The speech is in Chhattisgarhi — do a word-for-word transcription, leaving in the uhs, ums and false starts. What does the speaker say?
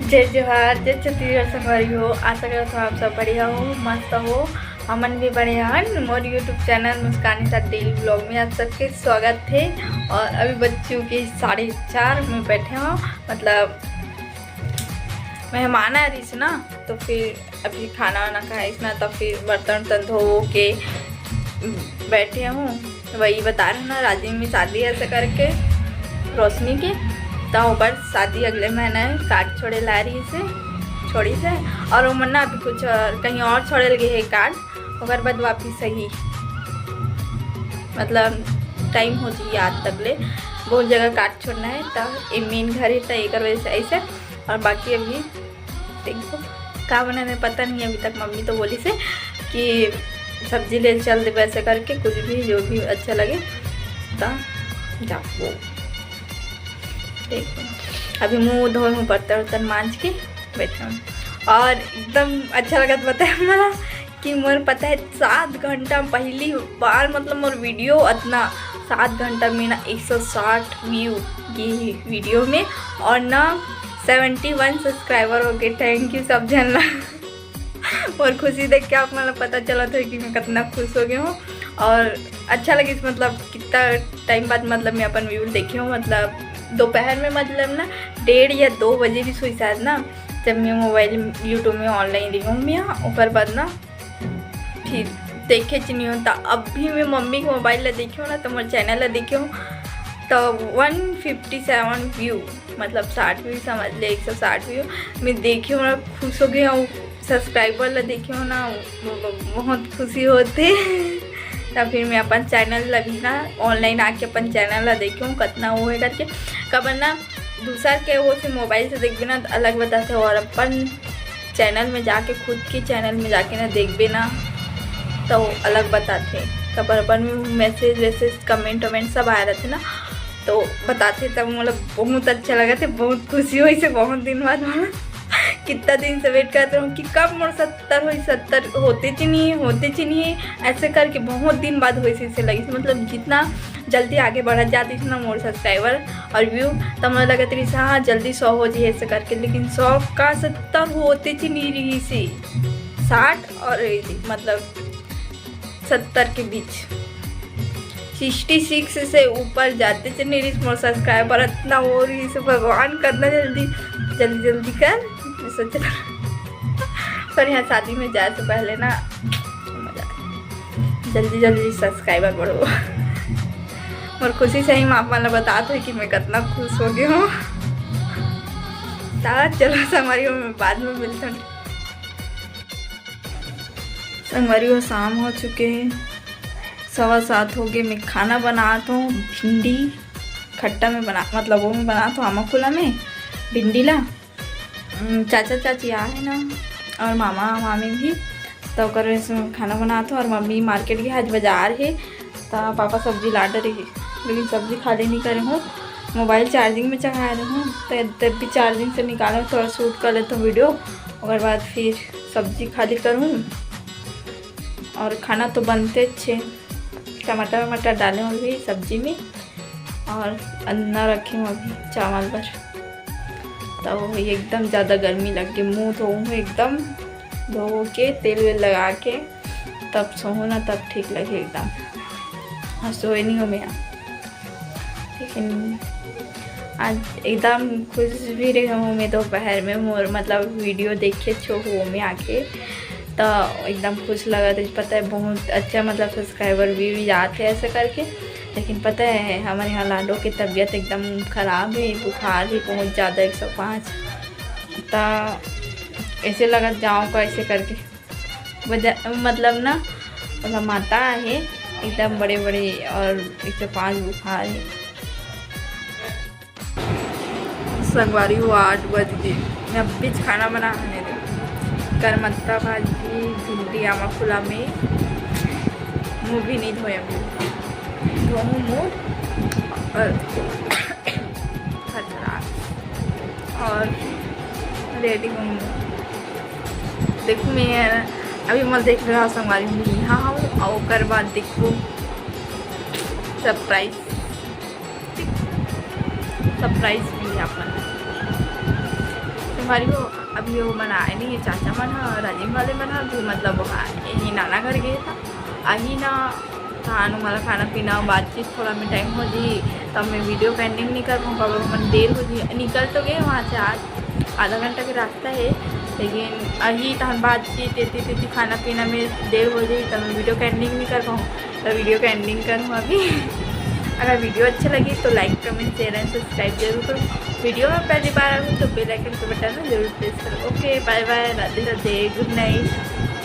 जय जोहार, जय छत्तीसगढ़ संगवारी हो। आशा करत हो आप सब बढ़िया हो, मस्त हो। हमन भी बढ़िया हन। मोर YouTube चैनल मुस्कानी सा डेली व्लॉग में आप सबके स्वागत है। और अभी बज चुके साढ़े चार में बैठे हो, मतलब मेहमान आ रही ना, तो फिर अभी खाना वाना खाइस ना, तो फिर बर्तन उर्तन धो के बैठे हूँ। वही बता रहे ना, राजिम में शादी ऐसे करके रोशनी के, तो ओकर शादी अगले महीना है, कार्ड छोड़े ला रही से, छोड़ी से। और वो मन ना अभी कुछ और, कहीं और छोड़े लगे है कार्ड, ओकर बाद वापिस सही, मतलब टाइम हो जाइए आज तक ले, बहुत जगह कार्ड छोड़ना है। तो ये मेन घर है, तो एकर वजह से ऐसे। और बाकी अभी देखो का बनाने पता नहीं, अभी तक मम्मी तो बोली से कि सब्जी ले चल दे, वैसे करके कुछ भी, जो भी अच्छा लगे। तो जाओ, देखो अभी मुंह धोए हूँ, बर्तन उर्तन मांज के बैठे हूँ। और एकदम अच्छा लगा तो बताया हमारा कि मोर पता है सात घंटा पहली बार, मतलब मोर वीडियो इतना सात घंटा में ना एक सौ साठ व्यू की वीडियो में, और ना सेवेंटी वन सब्सक्राइबर हो गए। थैंक यू सब झन ला। और खुशी देख के आप मतलब पता चलत है कि मैं कितना खुश हो गई हूँ। और अच्छा लगिस, मतलब कितना टाइम बाद मतलब मैं अपन व्यू देखे हूँ, मतलब दोपहर में, मतलब ना डेढ़ या दो बजे भी सोई शायद ना, जब मैं मोबाइल YouTube में ऑनलाइन रही हूँ मैं, ओकर बाद ना फिर देखे च नहीं होता। अभी मैं मम्मी के मोबाइल ला देखे हूँ ना, तो मोर चैनल ला देखे हूँ, तो वन फिफ्टी सेवन व्यू, मतलब साठ व्यू समझ ले, एक सौ साठ व्यू मैं देखे हूँ ना, खुश हो गई हूँ। सब्सक्राइबर ला देखे हूँ ना, वो बहुत खुशी होते। तो फिर मैं अपन चैनल ला भी ना ऑनलाइन आके अपन चैनल ला देखे हूँ कितना वो है करके। कबर ना दूसर के वो से मोबाइल से देखबे ना तो अलग बताते, और अपन चैनल में जाके, खुद के चैनल में जाके ना देखबे ना तो अलग बताते। कबर अपन में मैसेज वैसेज, कमेंट वमेंट सब आए रहते ना, तो बताते तब मतलब बहुत अच्छा लगा थे, बहुत खुशी हुई से बहुत दिन बाद। मतलब कितना दिन से वेट करते रहूँ कि कब मोर सत्तर होई, सत्तर होते च नहीं, होते च नहीं, ऐसे करके बहुत दिन बाद होई से, से लगी। मतलब जितना जल्दी आगे बढ़त जाती थी ना मोर सब्सक्राइबर और व्यू, तब मुझे लगत रही हाँ जल्दी सौ हो जाए ऐसे करके, लेकिन सौ का सत्तर होते च नहीं रही से, साठ और मतलब सत्तर के बीच, सिक्सटी सिक्स से ऊपर जाते च नहीं रही मोर सब्सक्राइबर, इतना हो रही से भगवान करना जल्दी, जल्दी जल्दी कर, मैं सोचत। पर यहाँ शादी में जाए से पहले ना मजा, जल्दी जल्दी सब्सक्राइबर बढ़ो। और खुशी से ही मैं आप मन ला बतात हो कि मैं कितना खुश हो गई हूँ। ता चलो संगवारी हो, मैं बाद में मिलता हूँ। संगवारी हो, शाम हो चुके हैं, सवा सात हो गए। मैं खाना बनात हूँ, भिंडी खट्टा में बना, मतलब वो में बनात हूँ, आमा खुला में भिंडी ला। उम, चाचा चाची आ है ना, और मामा मामी भी, तो ओकर वजह से खाना बनात हूँ। और मम्मी मार्केट गई, आज बाजार है, तो पापा सब्जी ला डरे है, लेकिन सब्जी खाली नहीं करे हूँ, मोबाइल चार्जिंग में चढ़ाए रहे हूँ, तो तब भी चार्जिंग से निकालो, थोड़ा शूट कर लेता हूँ वीडियो, ओकर बाद फिर सब्जी खाली करूँ। और खाना तो बनते अच्छे, टमाटर वमाटर डाले हूँ अभी सब्जी में, और अन्ना रखे हूँ अभी चावल बर। तो ये एकदम ज़्यादा गर्मी लग गई, मुँह धोऊँ एकदम धो के, तेल वेल लगा के, तब सोहूँ ना, तब ठीक लगे एकदम। और सोए नहीं हो मैं, लेकिन आज एकदम खुश भी रहे हूँ मैं। दोपहर में मोर मतलब वीडियो देखे छो हो में आके, तो एकदम खुश लगा था। पता है बहुत अच्छा मतलब सब्सक्राइबर भी, भी जाते ऐसे करके, लेकिन पता है हमारे यहाँ लाडो की तबीयत एकदम ख़राब है, बुखार है बहुत ज़्यादा, एक सौ पाँच। तो ऐसे लगा जाऊँ का ऐसे करके वजह, मतलब ना, मतलब माता है एकदम बड़े बड़े और एक सौ पाँच बुखार है। संगवारी हो, आठ बज गए, मैं अभी खाना बना हने दे। करमत्ता भाजी, भिंडी, आमा खुला में, मुँह भी नहीं धोए अभी, धोऊँ मुँह और खतरा और रेडी हूँ। देखो मैं अभी मैं देख रहा संगवारी हूँ, यहाँ हूँ और ओकर बाद देखो सरप्राइज, सरप्राइज भी अपन। तो भारी हो। अभी वो मन आए नहीं है, चाचा मन ह, राजिम वाले मन ह, अभी मतलब वहाँ यही नाना घर गए था, आही ना। तहान मोला खाना पीना, बातचीत थोड़ा में टाइम हो जी, तब मैं वीडियो का एंडिंग नहीं कर पाऊँ, काबर मन देर हो जी। निकल तो गए वहाँ से, आज आधा घंटा के रास्ता है, लेकिन अही तहान बातचीत, एती तेती खाना पीना में देर हो जाई, तब मैं वीडियो का एंडिंग नहीं कर पाऊँ। तो वीडियो का एंडिंग करूँ अभी। अगर वीडियो अच्छा लगी तो लाइक, कमेंट, शेयर एंड सब्सक्राइब जरूर करूँ। वीडियो में पहली बार आऊँ तो बेल आइकन के बटन में जरूर प्रेस करूँ। ओके, बाय बाय, राधे राधे, गुड नाइट।